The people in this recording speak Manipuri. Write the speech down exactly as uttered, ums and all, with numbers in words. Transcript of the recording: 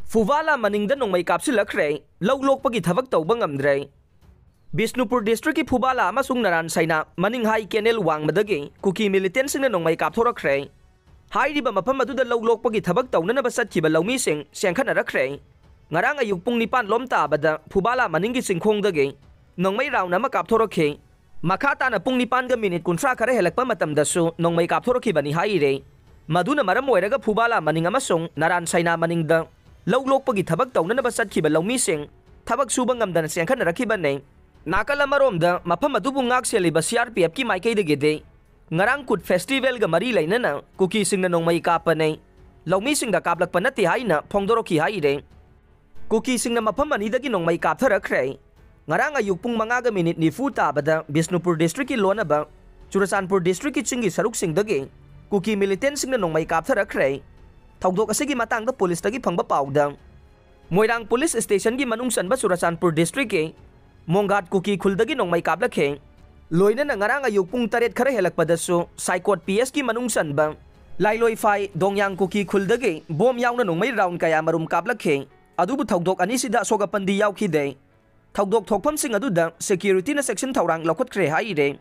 ꯐꯨꯕꯥꯂꯥ ꯃꯅꯤꯡꯗ ꯅꯣꯡꯃꯩ ꯀꯥꯞꯁꯤꯜꯂꯛꯈ꯭ꯔꯦ꯫ ꯂꯧ ꯂꯣꯛꯄꯒꯤ ꯊꯕꯛ ꯇꯧꯕ ꯉꯝꯗ꯭ꯔꯦ꯫ ꯕꯤꯁꯅꯨꯄꯨꯔ ꯗꯤꯁꯇ꯭ꯔꯤꯛꯀꯤ ꯐꯨꯕꯥꯂꯥ ꯑꯃꯁꯨꯡ ꯅꯔꯥꯟ ꯁꯥꯏꯅꯥ ꯃꯅꯤꯡ ꯍꯥꯏ ꯀꯦꯅꯦꯜ ꯋꯥꯡꯃꯗꯒꯤ ꯀꯨꯀꯤ ꯃꯤꯂꯤꯇꯦꯟꯁꯤꯡꯅ ꯅꯣꯡꯃꯩ ꯀꯥꯞꯊꯣꯔꯛꯈ꯭ꯔꯦ꯫ ꯍꯥꯏꯔꯤꯕ ꯃꯐꯝ ꯑꯗꯨꯗ ꯂꯧ ꯂꯣꯛꯄꯒꯤ ꯊꯕꯛ ꯇꯧꯅꯅꯕ ꯆꯠꯈꯤꯕ ꯂꯧꯃꯤꯁꯤꯡ ꯆꯦꯟꯈꯠꯅꯔꯛꯈ꯭ꯔꯦ꯫ ꯉꯔꯥꯡ ꯑꯌꯨꯛ ꯄꯨꯡ ꯅꯤꯄꯥꯟ ꯂꯣꯝ ꯇꯥꯕꯗ ꯐꯨꯕꯥꯂꯥ ꯃꯅꯤꯡꯒꯤ ꯆꯤꯡꯈꯣꯡꯗꯒꯤ ꯅꯣꯡꯃꯩ ꯔꯥꯎꯟ ꯑꯃ ꯀꯥꯞꯊꯣꯔꯛꯈꯤ꯫ ꯃꯈꯥ ꯇꯥꯅ ꯄꯨꯡ ꯅꯤꯄꯥꯟꯒ ꯃꯤꯅꯤꯠ ꯀꯨꯟꯊ꯭ꯔꯥ ꯈꯔ ꯍꯦꯜꯂꯛꯄ ꯃꯇꯝꯗꯁꯨ ꯅꯣꯡꯃꯩ ꯀꯥꯞꯊꯣꯔꯛꯈꯤꯕꯅꯤ ꯍꯥꯏꯔꯦ꯫ ꯃꯗꯨꯅ ꯃꯔꯝ ꯑꯣꯏꯔꯒ ꯐꯨꯕꯥꯂꯥ ꯃꯅꯤꯡ ꯑꯃꯁꯨꯡ ꯅꯔꯥꯟ ꯁꯥꯏꯅꯥ ꯃꯅꯤꯡꯗ ꯂꯧ ꯂꯣꯛꯄꯒꯤ ꯊꯕꯛ ꯇꯧꯅꯅꯕ ꯆꯠꯈꯤꯕ ꯂꯧꯃꯤꯁꯤꯡ ꯊꯕꯛ ꯁꯨꯕ ꯉꯝꯗꯅ ꯆꯦꯟꯈꯠꯅꯔꯛꯈꯤꯕꯅꯤ꯫ ꯅꯥꯀꯜ ꯑꯃꯔꯣꯝꯗ ꯃꯐꯝ ꯑꯗꯨꯕꯨ ꯉꯥꯛ ꯁꯦꯜꯂꯤꯕ ꯁꯤ ꯑꯥꯔ ꯄꯤ ꯑꯦꯐꯀꯤ ꯃꯥꯏꯀꯩꯗꯒꯤꯗꯤ ꯉꯔꯥꯡ ꯀꯨꯠ ꯐꯦꯁꯇꯤꯚꯦꯜꯒ ꯃꯔꯤ ꯂꯩꯅꯅ ꯀꯨꯀꯤꯁꯤꯡꯅ ꯅꯣꯡꯃꯩ ꯀꯥꯞꯄꯅꯤ꯫ ꯂꯧꯃꯤꯁꯤꯡꯗ ꯀꯥꯞꯂꯛꯄ ꯅꯠꯇꯦ ꯍꯥꯏꯅ ꯐꯣꯡꯗꯣꯔꯛꯈꯤ ꯍꯥꯏꯔꯦ꯫ ꯀꯨꯀꯤꯁꯤꯡꯅ ꯃꯐꯝ ꯑꯅꯤꯗꯒꯤ ꯅꯣꯡꯃꯩ ꯀꯥꯞꯊꯔꯛꯈ꯭ꯔꯦ꯫ ꯉꯔꯥꯡ ꯑꯌꯨꯛ ꯄꯨꯡ ꯃꯉꯥꯒ ꯃꯤꯅꯤꯠ ꯅꯤꯐꯨ ꯇꯥꯕꯗ ꯕꯤꯁꯅꯨꯄꯨꯔ ꯗꯤꯁꯇ꯭ꯔꯤꯛꯀꯤ ꯂꯣꯟꯅꯕ ꯆꯨꯔꯆꯥꯟꯄꯨꯔ ꯗꯤꯁꯇ꯭ꯔꯤꯛꯀꯤ ꯆꯤꯡꯒꯤ ꯁꯔꯨꯛꯁꯤꯡꯗꯒꯤ ꯀꯨꯀꯤ ꯃꯤꯂꯤꯇꯦꯟꯁꯤꯡꯅ ꯅꯣꯡꯃꯩ ꯀꯥꯞꯊꯔꯛꯈ꯭ꯔꯦ꯫ ꯊꯧꯗꯣꯛ ꯑꯁꯤꯒꯤ ꯃꯇꯥꯡꯗ ꯄꯨꯂꯤꯁꯇꯒꯤ ꯐꯪꯕ ꯄꯥꯎꯗ, ꯃꯣꯏꯔꯥꯡ ꯄꯨꯂꯤꯁ ꯁ꯭ꯇꯦꯁꯟꯒꯤ ꯃꯅꯨꯡ ꯆꯟꯕ ꯆꯨꯔꯆꯥꯟꯄꯨꯔ ꯗꯤꯁꯇ꯭ꯔꯤꯛꯀꯤ ꯃꯣꯡꯒꯥꯠ ꯀꯨꯀꯤ ꯈꯨꯜꯗꯒꯤ ꯅꯣꯡꯃꯩ ꯀꯥꯞꯂꯛꯈꯤ꯫ ꯂꯣꯏꯅꯅ ꯉꯔꯥꯡ ꯑꯌꯨꯛ ꯄꯨꯡ ꯇꯔꯦꯠ ꯈꯔ ꯍꯦꯜꯂꯛꯄꯗꯁꯨ ꯁꯥꯏꯀꯣꯠ ꯄꯤ ꯑꯦꯁꯀꯤ ꯃꯅꯨꯡ ꯆꯟꯕ ꯂꯥꯏꯂꯣꯏꯐꯥꯏ ꯗꯣꯡꯌꯥꯡ ꯀꯨꯀꯤ ꯈꯨꯜꯗꯒꯤ ꯕꯣꯝ ꯌꯥꯎꯅ ꯅꯣꯡꯃꯩ ꯔꯥꯎꯟ ꯀꯌꯥ ꯃꯔꯨꯝ ꯀꯥꯞꯂꯛꯈꯤ꯫ ꯑꯗꯨꯕꯨ ꯊꯧꯗꯣꯛ ꯑꯅꯤꯁꯤꯗ ꯑꯁꯣꯛ ꯑꯄꯟꯗꯤ ꯌꯥꯎꯈꯤꯗꯦ꯫ ꯊꯧꯗꯣꯛ ꯊꯣꯛꯐꯝꯁꯤꯡ ꯑꯗꯨꯗ ꯁꯦꯀ꯭ꯌꯨꯔꯤꯇꯤꯅ ꯆꯦꯛꯁꯤꯟ ꯊꯧꯔꯥꯡ ꯂꯧꯈꯠꯈ꯭ꯔꯦ ꯍꯥꯏꯔꯦ꯫